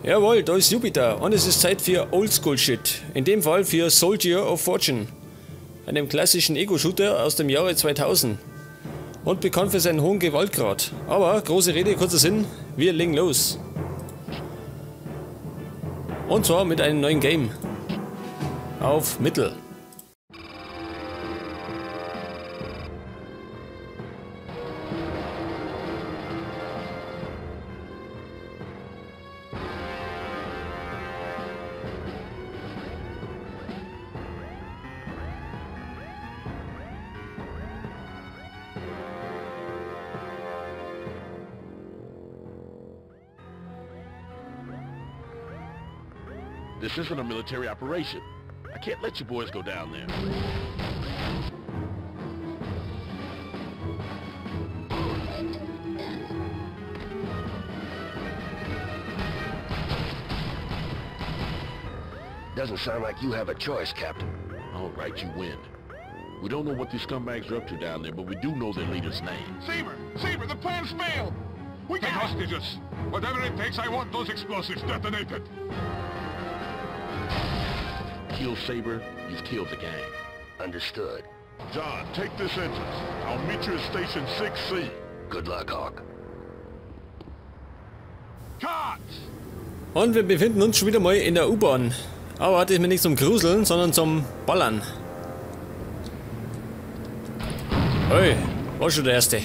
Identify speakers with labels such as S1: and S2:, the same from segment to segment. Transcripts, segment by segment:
S1: Jawohl, da ist Jupiter und es ist Zeit für Oldschool-Shit. In dem Fall für Soldier of Fortune, einem klassischen Ego-Shooter aus dem Jahre 2000. Und bekannt für seinen hohen Gewaltgrad. Aber, große Rede, kurzer Sinn, wir legen los. Und zwar mit einem neuen Game. Auf Mittel.
S2: This isn't a military operation. I can't let you boys go down there.
S3: Doesn't sound like you have a choice, Captain.
S2: All right, you win. We don't know what these scumbags are up to down there, but we do know their leader's name.
S4: Saber! Saber, the plan's failed! We got hostages! Whatever it takes, I want those explosives detonated!
S2: Kill Saber, you've killed the gang.
S3: Understood.
S2: John, take this entrance. I'll meet you at Station 6C.
S3: Good luck, Hawk.
S4: Cut!
S1: Und wir befinden uns schon wieder mal in der U-Bahn. Aber das ist mir nicht zum Gruseln, sondern zum Ballern. Hey, war schon der Erste.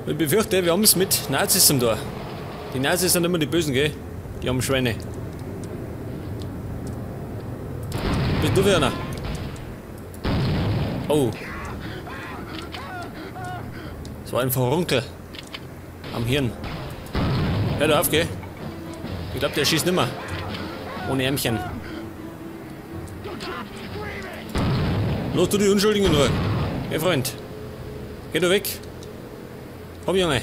S1: Ich befürchte, wir haben es mit Nazis zum Tor. Die Nazis sind immer die Bösen, gell? Die haben Schweine. Bist du Werner? Oh. Das war ein Verrunkel. Am Hirn. Hör doch auf, gell? Ich glaub, der schießt nimmer. Ohne Ärmchen. Los, du die Unschuldigen in Ruhe. Hey, Freund. Geh du weg. Komm, Junge.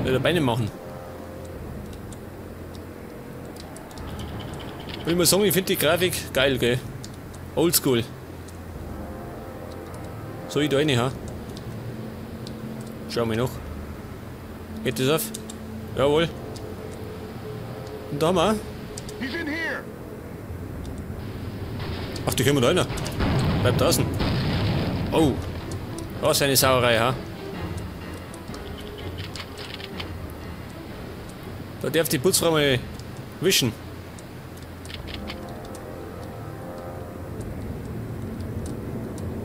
S1: Will der Beine machen. Ich muss sagen, ich finde die Grafik geil, gell? Oldschool. So, ich da rein, ha? Schau mal noch. Geht das auf? Jawohl. Und da haben wir. Ach, die kommen da rein. Bleib draußen. Oh. Das ist eine Sauerei, ha? Da darf die Putzfrau mal wischen.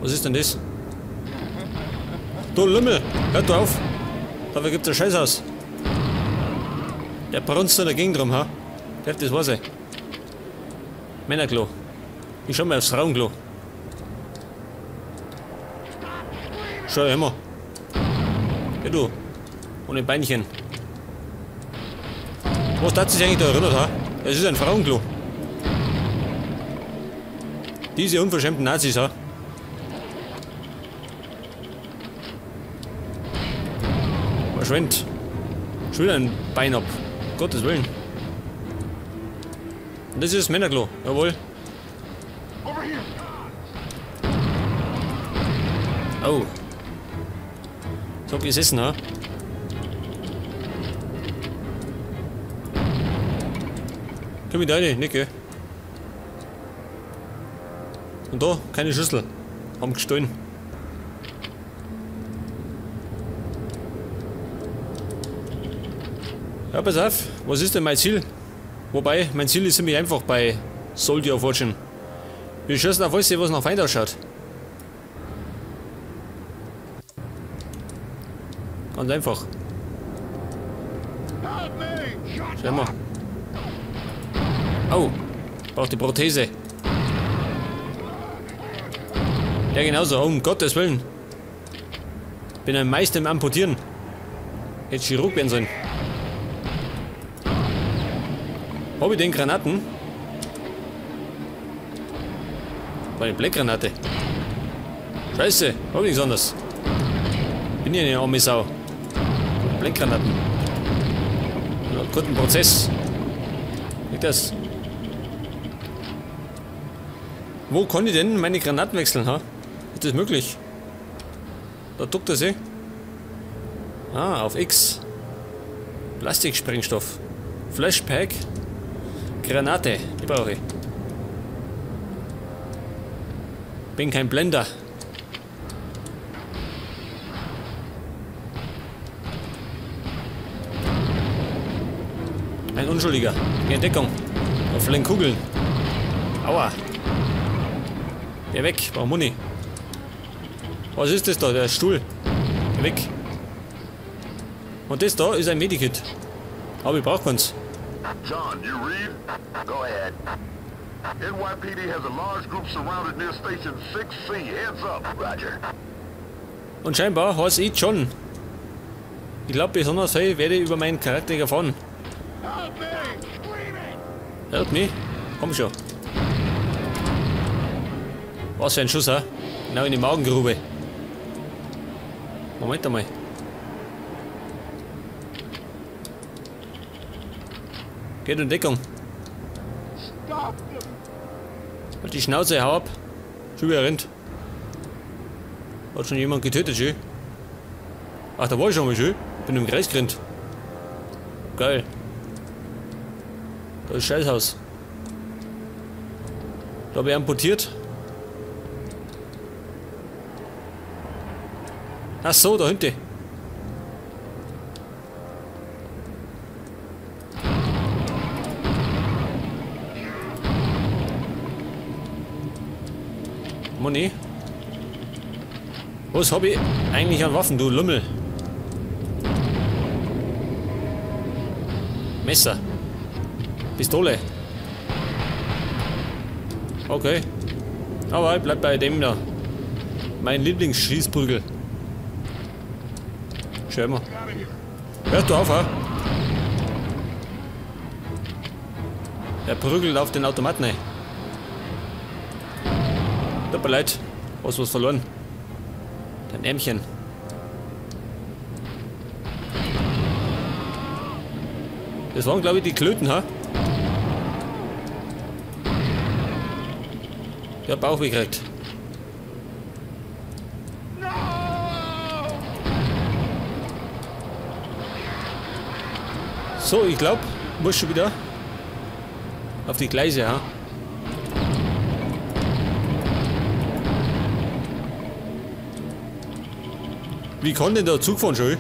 S1: Was ist denn das? Du Lümmel, hör doch auf! Dafür gibt's ein Scheißhaus. Der brunzt in der Gegend rum, ha? Der das weiß ich. Männerklo. Ich schau mal aufs Frauenklo. Schau immer. Ja du. Ohne Beinchen. Was hat sich eigentlich da erinnert, ha? Das ist ein Frauenklo. Diese unverschämten Nazis, ha? Verschwind. Schon wieder ein Bein ab. Um Gottes Willen. Und das ist das Männerklo. Jawohl. Oh. So gesessen, ha? Komm ich da rein? Nicht, gell? Und da, keine Schüssel. Haben gestohlen. Ja, pass auf, was ist denn mein Ziel? Wobei, mein Ziel ist ziemlich einfach bei Soldier of Fortune. Wir schießen auf alles, was nach Feind ausschaut. Ganz einfach. Schau mal. Oh, braucht die Prothese. Ja, genauso, um Gottes Willen. Bin ein Meister im Amputieren. Hätte Chirurg werden sollen. Hab ich den Granaten? War eine Blechgranate. Scheiße, hab ich nichts anderes. Bin ich eine arme Sau. Blechgranaten. Ja, guten Prozess. Geht das? Wo kann ich denn meine Granaten wechseln, ha? Ist das möglich? Da duckt er sich. Ah, auf X. Plastiksprengstoff. Flashpack. Granate. Die brauche ich. Bin kein Blender. Ein Unschuldiger. Die Entdeckung. Da fliegen Kugeln. Aua. Geh weg. Brauch Muni. Was ist das da? Der Stuhl. Geh weg. Und das da ist ein Medikit. Aber ich brauch keins.
S4: John, you read?
S3: Go ahead.
S4: NYPD has a large group surrounded near Station 6C. Heads up.
S3: Roger.
S1: Und scheinbar heiße ich John. Ich glaube, besonders viel werde ich über meinen Charakter erfahren.
S4: Help me!
S1: Help me? Komm schon. Was für ein Schuss, hä? Genau in die Magengrube. Moment einmal. Geht in Deckung. Halt die Schnauze, hau ab. Schon wieder rennt. Hat schon jemand getötet, schön. Ach, da war ich schon mal schön. Bin im Kreis gerannt. Geil. Da ist Scheißhaus. Da habe ich amputiert. Ach so, da hinten. Money. Was hab ich eigentlich an Waffen, du Lümmel? Messer. Pistole. Okay. Aber ich bleib bei dem da. Mein Lieblingsschießprügel. Schau mal. Hör du auf, ha? Der prügelt auf den Automaten, ey. Tut mir leid. Hast was verloren. Dein Ärmchen. Das waren, glaube ich, die Klöten, ha? Der hat Bauch gekriegt. So, ich glaube, muss schon wieder auf die Gleise, ha? Wie kann denn der Zug fahren schon?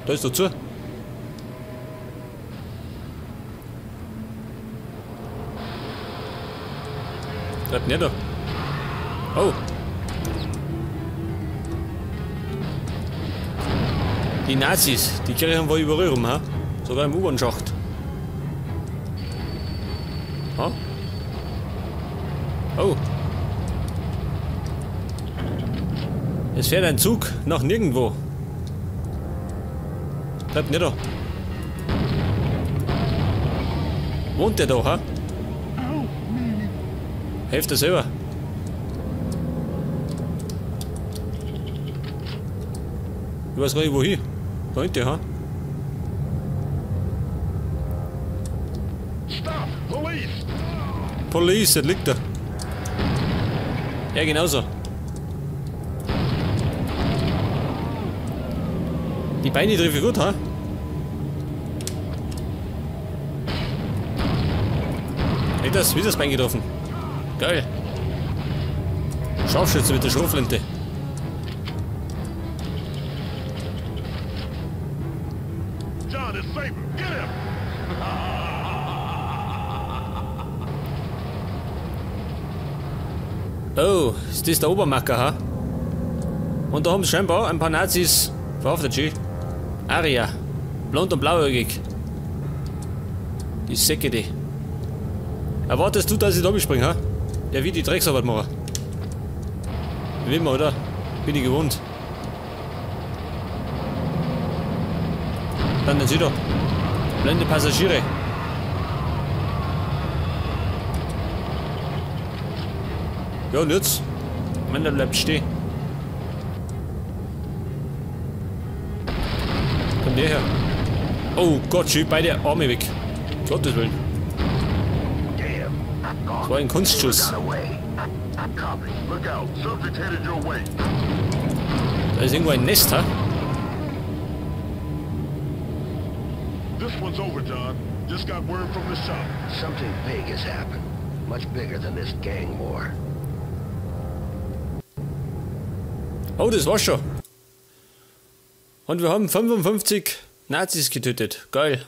S1: Da ist der zu. Bleibt nicht da. Oh. Die Nazis, die kriegen wohl überall rum, ha? Sogar im U-Bahn-Schacht. Ha? Oh. Es fährt ein Zug nach nirgendwo. Bleibt nicht da. Wohnt der da, ha? Helft er selber. Ich weiß gar nicht wohin. Da hinten, ha?
S4: Stop! Police!
S1: Police, das liegt da. Ja, genauso. Die Beine treffe ich gut, ha? Hey, das wieder das Bein getroffen. Geil. Scharfschütze mit der Schrotflinte.
S4: John is safe. Get him!
S1: Oh, ist das der Obermacker, ha? Und da haben scheinbar ein paar Nazis verhaftet, schön. Aria. Blond und blauäugig. Die Säcke, die. Erwartest du, dass ich da springe, ha? Der wie die Drecksarbeit machen. Wie immer, oder? Bin ich gewohnt. Dann sie da. Blende Passagiere. Ja, und jetzt? Mann, der bleibt stehen. Kommt der her. Oh Gott, schön beide Arme weg. Gottes Willen. Das war ein Kunstschuss. Da ist irgendwo ein Nest, ha?
S2: This one's over, John. Just got word from the shop.
S3: Something big has happened. Much bigger than this gang war.
S1: Oh, das war's schon. Und wir haben 55 Nazis getötet. Geil.